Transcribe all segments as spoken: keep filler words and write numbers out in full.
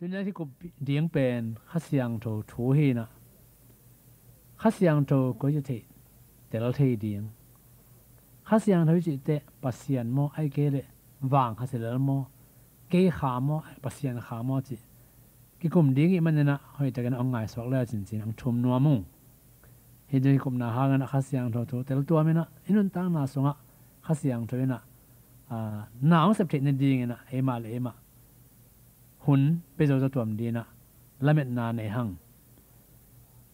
Tuni a kikup ding pen Kha Siangtho thu hi in ah, Kha Siangtho koi ci theih tel thei ding. Kha Siangtho i cih teh Pasian maw, ahih kei leh Vang Kha Sialal maw, kei Kha maw, Pasian Kha maw cih kikum ding ih manin ah hoihtakin hong ngaihsuak le a cincin hong thum nuam ung. Hih tuni kikupna hangin ah Kha Siangtho thu tel tuam in ah i nuntakna sungah Kha Siangtho in ah, aa, na hong sep theih nadingin ah eimah le eimah hun pia zo tuam dingin ah lametna nei hang.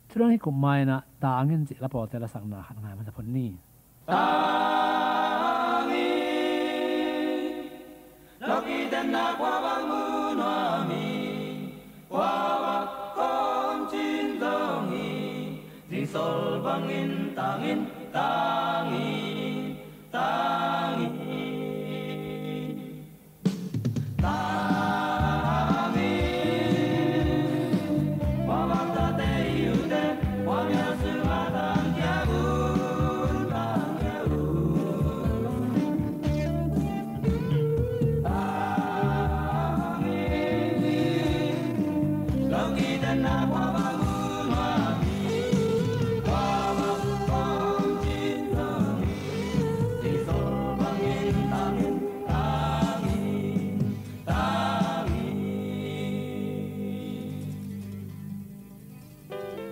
Thudang kikup ma-in ah Tangin cih lapawlte lasakna khat ngai masa phot ni.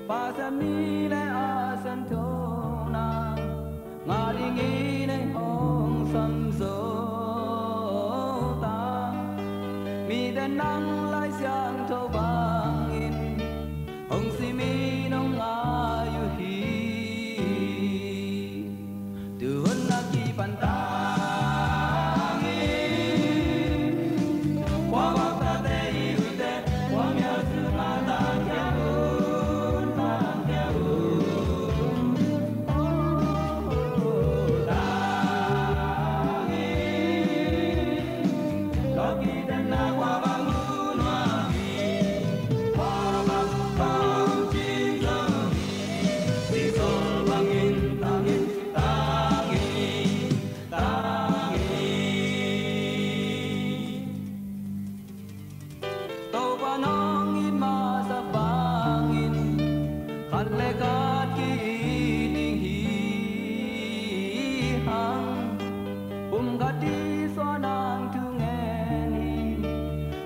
Pasian mi le a siangtho na ngah dingin ei hong sam zo ta. Mite nang Lai Siangtho bangin hong simin hong ngai uh hi. Topa nong it masa bangin khat le khat ki-it ding hi hang. Pum khat i suah nang thu ngen hi,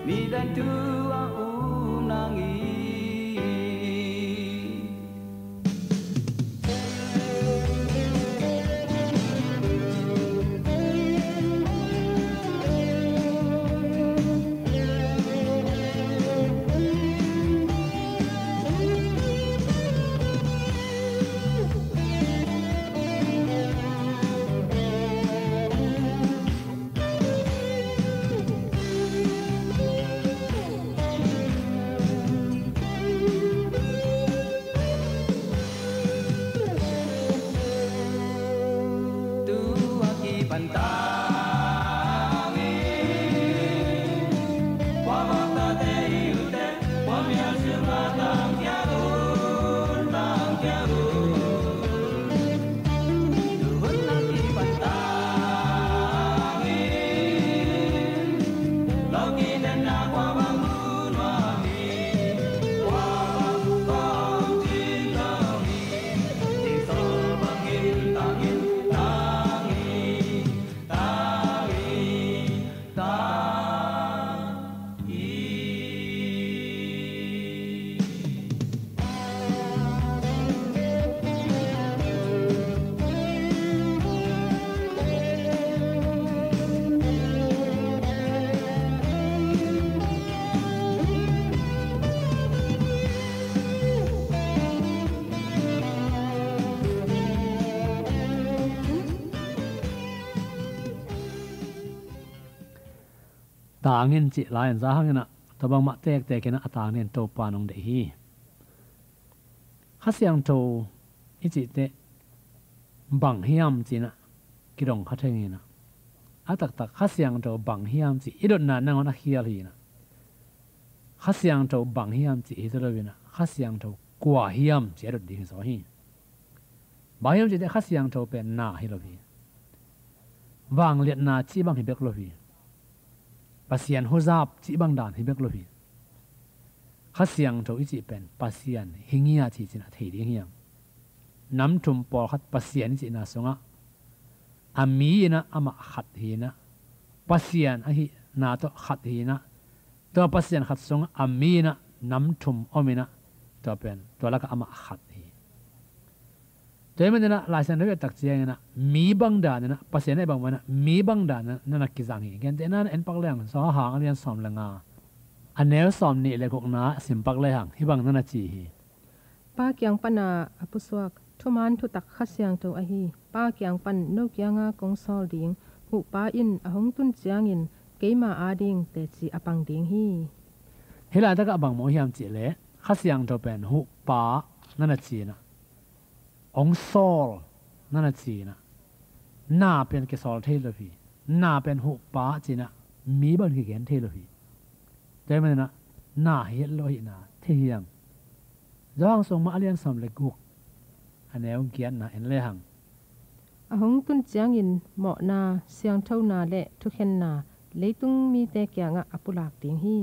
miten thu a um nang hi. Tangin cih lai-in za hangin ah tua bangmah tektek in ah a tangin Topa nong deih hi. Kha Siangtho i cih teh bang hiam ci-in ah kidong kha thei ing in ah, a taktak Kha Siangtho bang hiam cih i dotna nangawn a khial hi in ah, Kha Siangtho bang hiam cih hi zaw lo in ah, Kha Siangtho kua hiam cih a dot ding hi zaw hi. Bang hiam cih teh Kha Siangtho pen na hi lo hi. Vangliatna cih bang hi bek lo hi. Pasian huzap cih bang dan hi bek lo hi. Kha Siangtho i cih pen Pasian hi ngiat hi ci-in ah thei ding hi hang. Nam thum pawlkhat Pasian i cihna sungah a mi in ah amah khat hi-in ah, Pasian ahihna tawh khat hi-in ah, tua Pasian khat sungah a mi in ah nam thum om in ah, tua pen tua lakah amah khat hi. Tua ahih manin ah Lai Siangtho i et tak ciangin ah mi bang dan in ah, Pasian ahih bang manin ah mi bang dan in ah na na kizang hi. Gentehna-in en pak lehang Johan a lian sawm le nga, a neu sawmnih le gukna sim pak lehang hih bang na na ci hi. Pa kiang pana a pusuak thuman thutak Kha Siangtho ahi, Pa kiang pan no kianga kong sawl ding Huhpa in a hong tun ciangin keima ading teci a pang ding hi. Hih laitakah bang mu hiam cihleh Kha Siangtho pen Huhpa na na ci-in ah, hong sawl na na ci-in ah, na pen kisawl thei lo hi. Na pen Huhpa ci-in ah mi bang kigen thei lo hi. Tua ahih manin ah na hi het lo ahihna thei hi hang. Johan sung mah a lian sawm le guk, a neu giatna en lehang. A hong tun ciangin mawhna, siangthona le thukhenna leitung mite kiangah a pulak ding hi.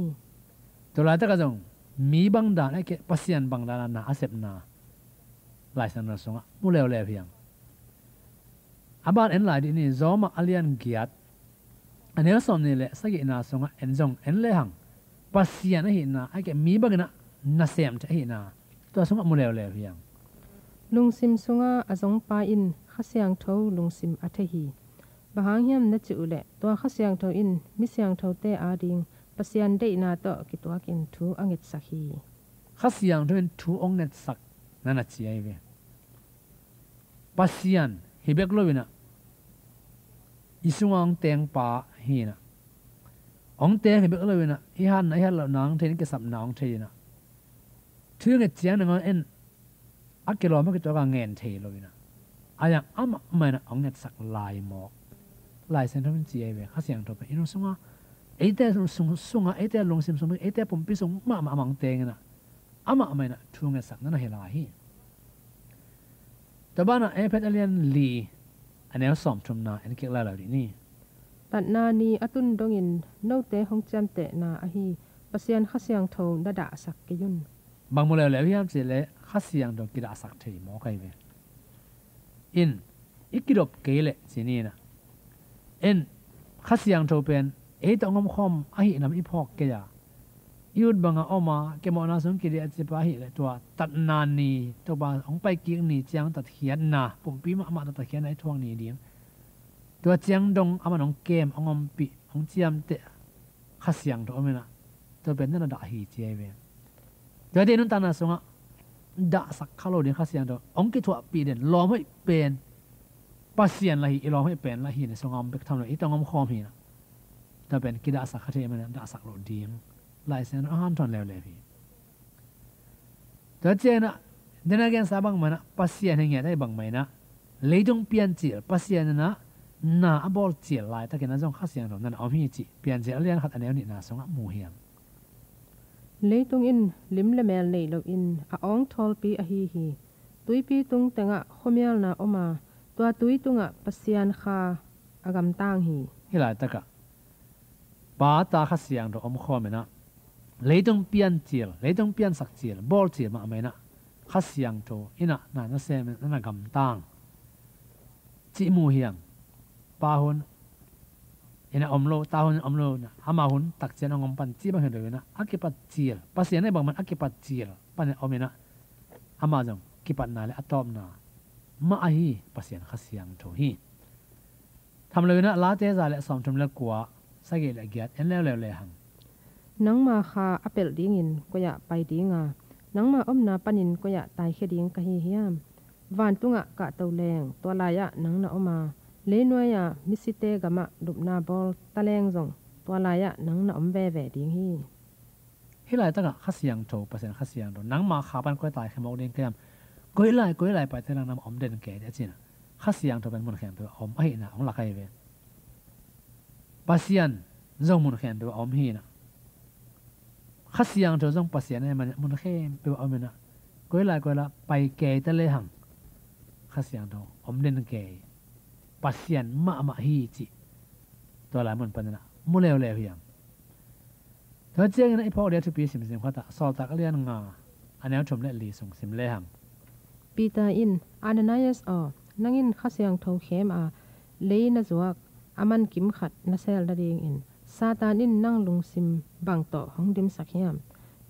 Tua laitakah zong mi bang dan a keh Pasian bang dan a na a sepna Lai Siangtho sungah mu leuleu hi hang. A ban en lai dih ni, Rom a lian giat, a neu sawmnih le sagihna sungah en zong en lehang, Pasian ahihna a keh mi bangin ah nasem thei ahihna, tua sungah mu leuleu hi hang. Lungsim sunga a zongpa in Kha Siangtho lungsim a thei hi. Bang hang hiam na cih uhleh tua Kha Siangtho in mi siangthote ading Pasian deihna tawh kituakin thu a ngetsak hi. Kha Siangtho in thu hong ngetsak na na ci ahi ve. Pasian hi bek lo-in ah i sunga hong tengpa hi-in ah, hong teng hi bek lo-in ah i hatna i hat lohna hong thei-in, kisapna hong thei-in ah, thu i nget ciang nangawn en a kilawm a kituak a ngen thei lo-in ah, a yang amah mah in ah hong ngetsak lai mawk. Lai Siangtho in ci ahi ve, Kha Siangtho pen i lung sunga, eite sung, sunga, eite lungsim sung, eite pumpi sung mahmah a mang teng in ah, amah mah in ah thu ngetsak na na hi lai hi. Tua banah Efesa a lian li, a neu sawmthumna en kik lai lo dih ni. Tatna ni a tun dongin note hong ciamtehna ahi Pasian Kha Siangtho na dahsak kei un. Bang mu leuleu hiam cihleh Kha Siangtho kidahsak thei mawk ahi ve. In, i kidop kei leh ci ni-in ah, en, Kha Siangtho pen ei tawh hong omkhawm ahihna i phawk kei a, i ut bangah om a, kimawhna sung kidiah a cipa ahih leh tua tatna ni, Topa hong paikik ni ciang tatkhiatna, pumpi mahmah tawh tatkhiatna i thuak ni ding, tua ciang dong amah in hong kem, hong ompih, hong ciamteh Kha Siangtho om in ah, tua pen na na dah hi ci ahi ve. Tuate nuntakna sungah dahsak kha lo ding Kha Siangtho hong kithuahpih den lawm hoih pen Pasian lah hi, i lawm hoih pen lah hi, na sungah om bek tham lo, i tawh hong omkhawm hi-in ah, tua pen kidahsak kha thei mah in ah dahsak loh ding Lai Siangtho a hanthawn leuleu hi. Tua ciangin ah, den a gensa bang mah in ah, Pasian hi ngiat ahih bang mah in ah, leitung piancil, Pasian in ah na a bawlcil laitakin ah zong Kha Siangtho na na om hi cih Piancil a lian khat a neu nihna sungah mu hi hang. Leitung in lim le mel nei loin a awng thawlpi ahi hi. Tuipi tung tengah khuamialna om a, tua tui tungah Pasian Kha a gamtang hi. Hih laitakah Pa, Ta, Kha Siangtho omkhawm in ah, leitung piancil, leitung piansak cil, bawlcil mahmah in ah, Kha Siangtho in ah na na sem in ah, na na gamtang cih mu hi hang. Pa hun in ah om lo, Ta hun in ah om lo, amah hun tak ciang hong om pan cih bang hi lo-in ah, a kipat cil, Pasian ahih bang mah in a kipat cil pan in ah om in ah, amah zong kipatna le a tawpna mah ahi Pasian Kha Siangtho hi. Tham lo-in ah Late za le sawmthum le kua, sagih le giat en leuleu lehang. Nangma Kha a pelh dingin koi-ah pai ding a, nangma omna panin koi-ah taikhia ding ka hi hiam? Vantungah kahto leng tua lai-ah nang na om a, leinuai-a misite gamah lupna bawl ta leng zong tua lai-ah nang na om veve ding hi. Hih laitakah Kha Siangtho, Pasian Kha Siangtho, nangma Kha pan koi taikhia mawk ding ka hiam? Koi lai, koi lai pai ta leng nangma om den kei dih a ci-in ah, Kha Siangtho pen mun khempeuh a om ahihna hong lak ahi ve. Pasian zong mun khempeuh a om hi-in ah, Kha Siangtho zong Pasian ahih manin mun khempeuh a om in ah, koi lai koi lai pai kei ta lehang Kha Siangtho om den kei, Pasian mahmah hi cih tua lai mun panin ah mu leuleu hi hang. Tua ciangin a i phawk dia thupi simsim khat ah Sawltak a lian nga a neu thum le li sung sim lehang. Peter in, Ananias aw, nangin Kha Siangtho khem a lei na zuak a man kim khat na sel nadingin Satan in nang lungsim bang tawh hong dimsak hiam?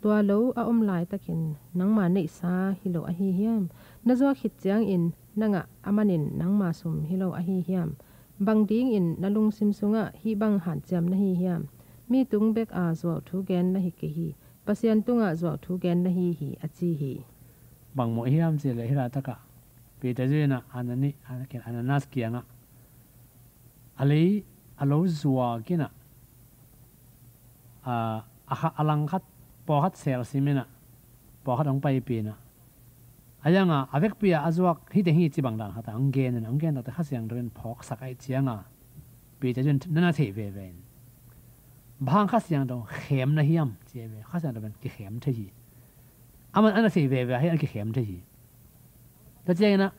Tua lo a om laitakin nangma neihsa hi lo ahi hiam? Na zuak khit ciangin na ngah a manin nangma sum hi lo ahi hiam? Bang dingin na lungsim sungah hih bang hanciam na hi hiam? Mi tung bek a zuau thu gen na hi kei hi. Pasian tungah zuau thu gen na hi hi, a ci hi. Bang mawh hiam cih leh hih laitakah Peter zui inah Anani, Ananias kiangah a lei a lo zuak inah a, a, kha, a langkhat pawlkhat sel sim inah pawlkhat hong paipih inah a yanga a vekpi a a zuak hih teng hi ci bang dan khat a hong gen inah hong gen takte Kha Siangtho in phawksak ahih cianga Peter zui in na na theih veve in bang hang Kha Siangtho khem na hiam ci ve. Kha Siangtho pen kikhem thei hi. Aman a na theih veve a hi a kikhem thei hi. Tua ciangin ah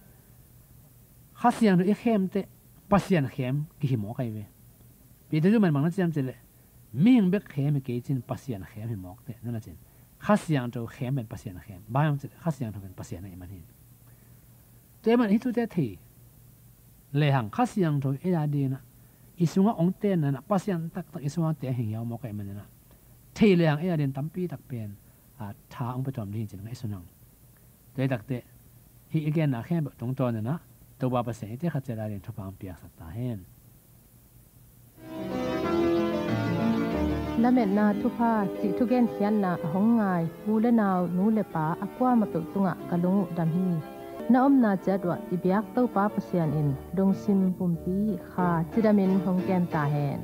Kha Siangtho i khem teh Pasian khem kihi mawk ahi ve. Peter zui man bang na ciam cih leh mihing bek khem hi kei cin Pasian khem hi mawk teh na na cin. Kha Siangtho khem pen Pasian khem. Bang hang cih leh Kha Siangtho pen Pasian ahih man hi. Tua ahih man hih thute thei lehang Kha Siangtho ei a dingin ah i sungah hong tenna inah Pasian taktak i sungah teng hi hiau mawk ahih manin ah thei lehang ei a dingin tampi tak pen a, tha hong pia tuam ding hi cin ngaihsun hang. Tua hi takteh hih i genna khempeuh tungtawn inah Topa Pasian i tekhat ciat a dingin thupha hong piaksak ta hen. Lametna thupha cih thugenkhiatna a hong ngai u le nau, nu le pa a kuamah peuh tungah ka lung uh dam hi. Na omna ciat uah i biak Topa Pasian in lungsim pumpi kha cidamin hong kem ta hen.